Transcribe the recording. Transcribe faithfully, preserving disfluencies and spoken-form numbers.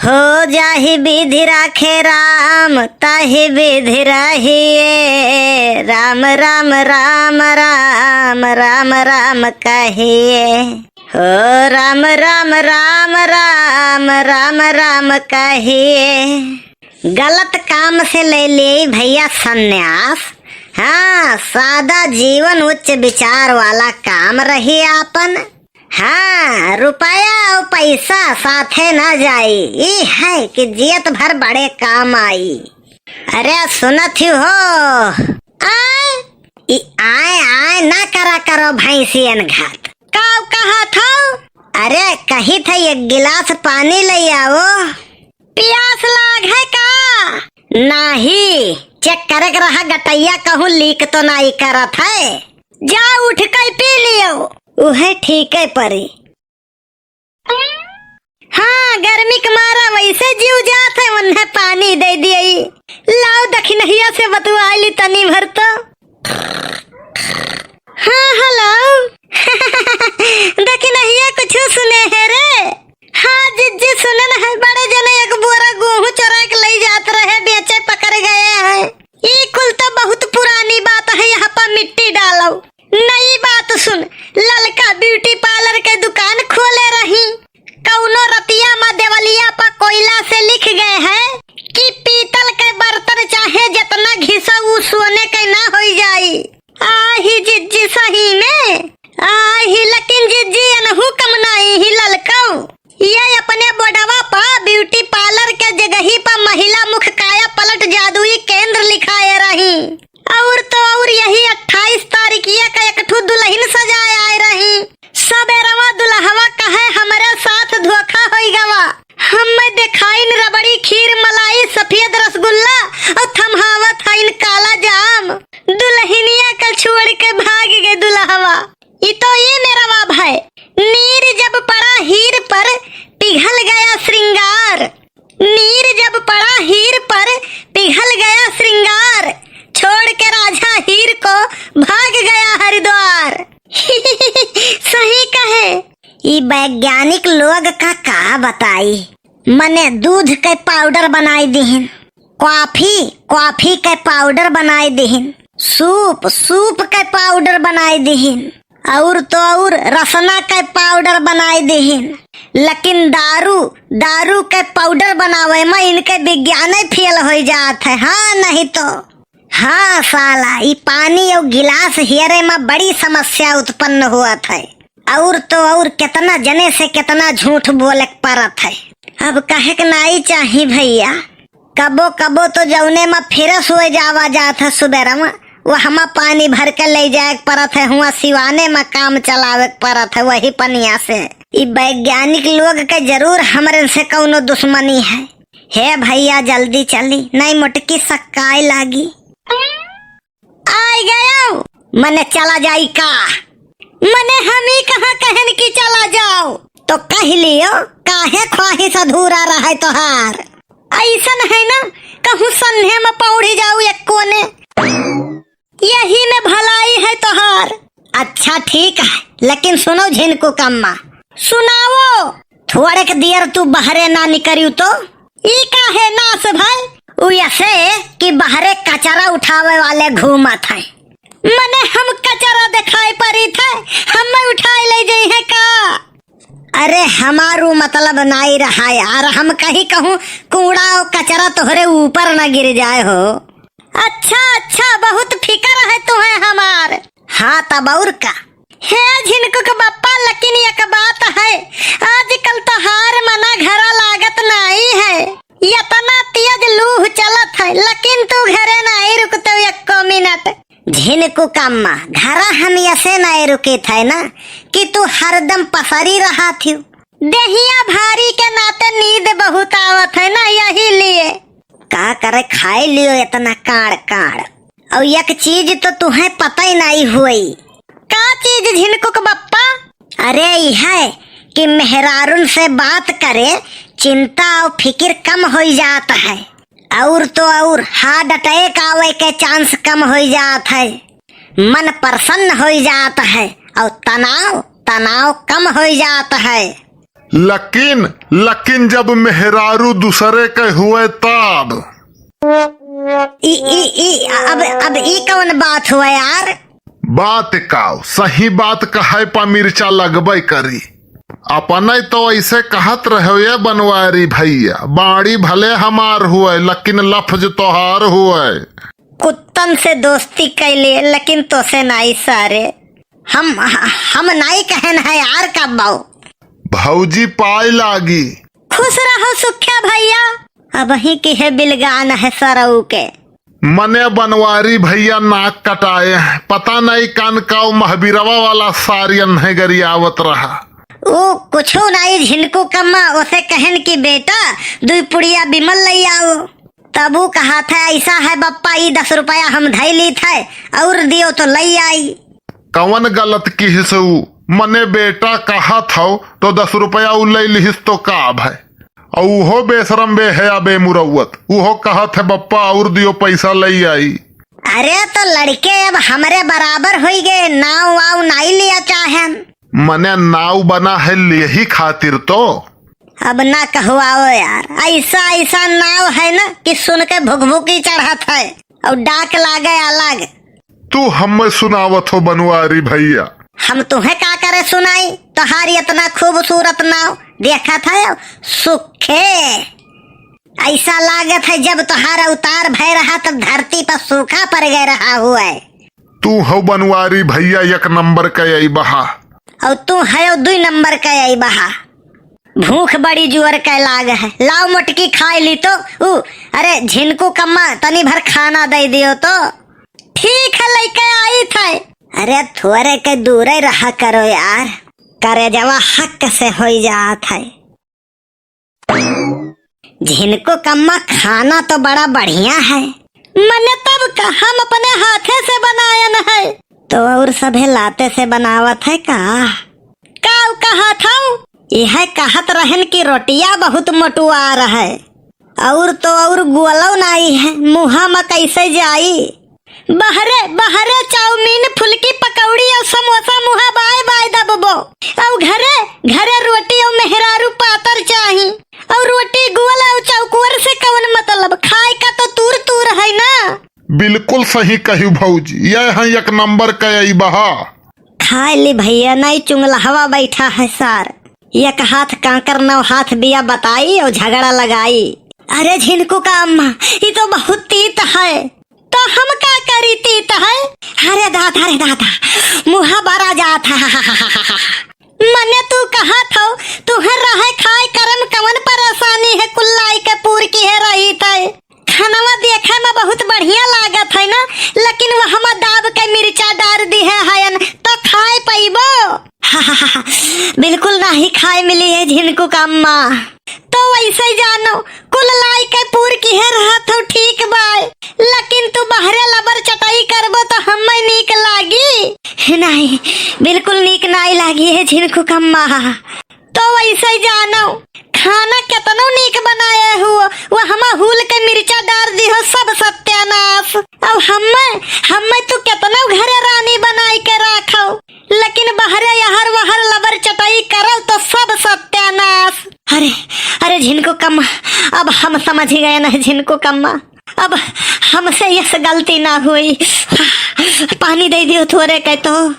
हो जाहि विधि राखे राम, ताहि विधि रहिए। राम, राम, राम, राम, राम, राम कहिए। हो राम, राम, राम, राम, राम, राम कहिए। गलत काम से ले ले भैया संन्यास। हाँ, सादा जीवन उच्च विचार वाला काम रही आपन। हाँ, रुपया अउ पैसा साथे न जाई, ई है कि जियत भर बड़े काम आई। अरे सुनत ही हो? आय, ई आय आय ना करा करो भैंसियन घात। का कहत हो? अरे कही था एक गिलास पानी ले आओ। पियास लाग है का? नाही, चेक करे के रहा गटैया कहूँ लीक तो नाई करत है। जा उठ के पी लियो। उहे ठीक है परी। हाँ, गर्मी के मारा वैसे जीव जात है, उन्हें पानी दे दिए। लाओ दखिनहिया से बतुआ ली तनी भर तो। हाँ, हेलो। दखिनहिया कुछ सुने है रे? हाँ जिज्जी, सुनन है, बड़े जने एक बोरा गेहूं चोरा के लई जात रहे, बेचे पकड़ गए हैं। ई कुल तो बहुत पुरानी बात है, यहाँ पर मिट्टी डालो। नई बात सुन, ललका ब्यूटी पार्लर के दुकान खोले रही। कौनो रतिया मा देवलिया पर कोयला से लिख गए हैं कि पीतल के बर्तन चाहे जितना घिसो, उ सोने के ना होई जाई। आही जिज्जी सही में, आही लेकिन जिज्जी अनहु कम नाई ही ललकऊ। ये अपने बोर्डवा पा ब्यूटी पार्लर के जगही पा महिला मुख काया पलट जादुई केंद्र लिखाए रही। और तो और यही अट्ठाईस तारीखिया का एक ठो दुल्हन सजाए आए रही। सबेरवा दुल्हवा कहे हमरे साथ धोखा होई गवा। हमें देखाइन रबड़ी, खीर, मलाई, सफेद रसगुल्ला और थमहावत हइन काला जाम। दुल्हनिया का छोड़ के भाग गए दुल्हवा। ई तो ये मेरा वाब है। नीर जब पड़ा हीर पर, पिघल गया श्रृंगार। नीर जब पड़ा हीर पर, पिघल गया श्रृंगार। छोड़ के राजा हीर को, भाग गया हरिद्वार। सही कहे। ई वैज्ञानिक लोग का का बताई, मने दूध के पाउडर बनाई दिहिन, कॉफी, कॉफी के पाउडर बनाई दिहिन, सूप, सूप के पाउडर बनाई दिहिन, और तो और रसना के पाउडर बनाई दिहिन। लेकिन दारू, दारू के पाउडर बनावे में इनके विज्ञान फेल हो जात है। हाँ, नहीं तो। हाँ साला, ई पानी और गिलास हेरे में बड़ी समस्या उत्पन्न होत है। और तो और कितना जने से कितना झूठ बोले के परत है। अब कहे के नाई चाही भैया, कबो कबो तो जौने में फ्रेश हो जावा जात है सुबेरा में, वहमा पानी भर के ले जाए के परत है, हुआ सिवाने में काम चलावे के परत है वही पनिया से। ई वैज्ञानिक लोग के जरूर हमरे से कौनो दुश्मनी है। हे भैया जल्दी चली, नहीं मोटकी सक्काए लागी। आइ गयो। मने चला जाई का? मने हम ही कहाँ कहन कि चला जाओ? तो कह लियो, काहे ख्वाहिश अधूरा रहे तोहार? ऐसन है ना, कहूँ सन्हे में पौड़ी जाऊ एक कोने, यही में भलाई है तोहार। अच्छा ठीक है, लेकिन सुनो झिनकू कम्मा। सुनाओ। थोड़े के दियर तू बहरे ना निकरियो तो? ई काहे नास भाई? उ ऐसे कि बहरे कचरा उठावे वाले घूमत हैं। मने हम कचरा दिखाई पड़ी थे, हमें उठाए ले जाई है का? अरे हमारू मतलब नाई रहा यार, हम कहीं कहूँ कूड़ा और कचरा तोहरे ऊपर न गिर जाए हो। अच्छा अच्छा, बहुत फिकर है तुम्हें हमार। हाँ तब और का। हे झिनकू के बप्पा, लेकिन एक बात है, आजकल तोहार मना घरा लागत नाई है। इतना तेज लूह चलत है, लेकिन तू घरे नाई रुकतो एको मिनट। झिनकू कम्मा, घरा हम ऐसे नाई रुकित है ना कि तू हरदम पसरी रहा थियू। देहिया भारी के नाते नींद बहुत आवत है ना, यही लिए। का करे, खाए लियो इतना काड़ काड़। और एक चीज तो तुहें पता ही नहीं हुई। का चीज झिनकुक बप्पा? अरे यह कि मेहरारून से बात करे, चिंता और फिकिर कम होई जात है। और तो और हार्ट अटैक आवे के चांस कम होई जात है, मन प्रसन्न होई जात है और तनाव, तनाव कम होई जात है। लेकिन, लेकिन जब मेहरारू दूसरे के हुए तब। ई, ई, ई, अब, अब ई कौन बात हुआ यार? बात काव, सही बात कहै पा मिर्चा लगबै करी। अपने तो ऐसे कहत रहो ये बनवारी भैया, बाड़ी भले हमार हुए, लेकिन लफ्ज तोहार हुए। कुत्तन से दोस्ती कैले, लेकिन तोसे नाई सारे। हम, हम नाई कहन है यार कब्बो। भौजी पाए लागी। खुश रहो सुख्या भैया, अबहीं के है बिलगान है सरऊ के। मने बनवारी भैया नाक कटाए हैं, पता नहीं कान काव महबीरवा वाला सारियन है गरियावत रहा। ऊ कुछो नाई झिनकू कम्मा, ओसे कहन कि बेटा दुई पुड़िया बिमल लई आओ। तब ऊ कहत है, "ऐसा है बप्पा, ई दस रुपया हम धई लीत है, और दियो तो लई आई।" कवन गलत किहिस ऊ? मने बेटा कहत हौ तो दस रुपया ऊ लई लिहिस तो का भय? अउ उहो बेशरम, बेहया, बेमुरौवत, उहो कहत है, "बप्पा और दियो, पैसा लई आई।" अरे तो लड़के अब हमरे बराबर होई गए, नाव वाव नाई लिया चाहेन। मने नाव बना है यही खातिर तो। अब ना कहवाओ यार, ऐसा, ऐसा नाव है ना कि सुन के भुकभुकी चढ़त है और डाक लागे अलग। तू हमें सुनावत हो बनवारी भैया। हम तुहे का करे सुनाई, तोहार इतना खूबसूरत नाव देखत है सुखे। ऐसा लागत है जब तोहार अवतार भय रहा तब धरती पर सूखा पड़ गए रहा हुए। तू हो बनवारी भैया एक नंबर के आई बहा। और तू है दुई नंबर के आई बहा। भूख बड़ी जुअर के लाग है, लाओ मोटकी खाए ली तो। ऊ, अरे झिनकू कम्मा तनी भर खाना दे दियो तो। ठीक है, लइके आई थे। अरे थोरे के दूरे रहा करो यार, करेजवा हक से होई जात है। झिनकू कम्मा खाना तो बड़ा बढ़िया है। मने तब का हम अपने हाथे से बनायन है। तो और सभे लाते से बनावत है का? काऊ कहत हऊ? यह कहत रहन कि रोटिया बहुत मोटुआर है। और तो और गोलो नाई है, मुहा में कैसे जाई? बहरे, बहरे चाउमीन, फुलकी, पकौड़ी और समोसा मुहा बाय बाय दबबो। और घरे, घरे रोटी और मेहरारू पातर चाही। और रोटी गोल और चौकोर से कवन मतलब? खाए का तो तूर तूर है ना। बिल्कुल सही कही भौजी, यह है एक नंबर के आई बहा। खाए ली भैया, नहीं चुंगलहवा बैठा है सार। एक हाथ कांकर नौ हाथ बिया बताई और झगड़ा लगाई। अरे झिनकू का अम्मा, ई तो बहुत तीत है। तो हम का करी तीत है? अरे दादा रे दादा, मुहा बरा जात है। मने तू कहत हौ, तुहे रहे खाए करम कवन परेशानी है, कुल्लाई के पूर की है रही तय। खानवा देखे में बहुत बढ़िया लागत है ना, लेकिन वहमा दाब के मिर्चा डार दी है हयन, तो खाए पइबो? बिल्कुल नाही खाए मिली है झिनकू का अम्मा। तो वैसे जानो, कुल लाई के पूर की है रहत हो ठीक बाय, लेकिन तू बहरे लबर चटाई करबो तो हमें नीक लागी? नहीं, बिल्कुल नीक नाई लागी है झिनकू का अम्मा। तो वैसे जानो, खाना केतनो नीक बनाए हुओ, वहमा हूल के मिर्चा डार दिहो, सब सत्यानाश। अब हम्मे, हम्मे तू केतनो घरे रानी बनाई के राखो, लेकिन बहरे यहर वहर लबर चटाई करो तो सब सत्यानाश। अरे, अरे झिनकू कम्मा, अब हम समझ गए न झिनकू कम्मा, अब हमसे यस गलती ना हुई। पानी दे दियो थोरे के तो।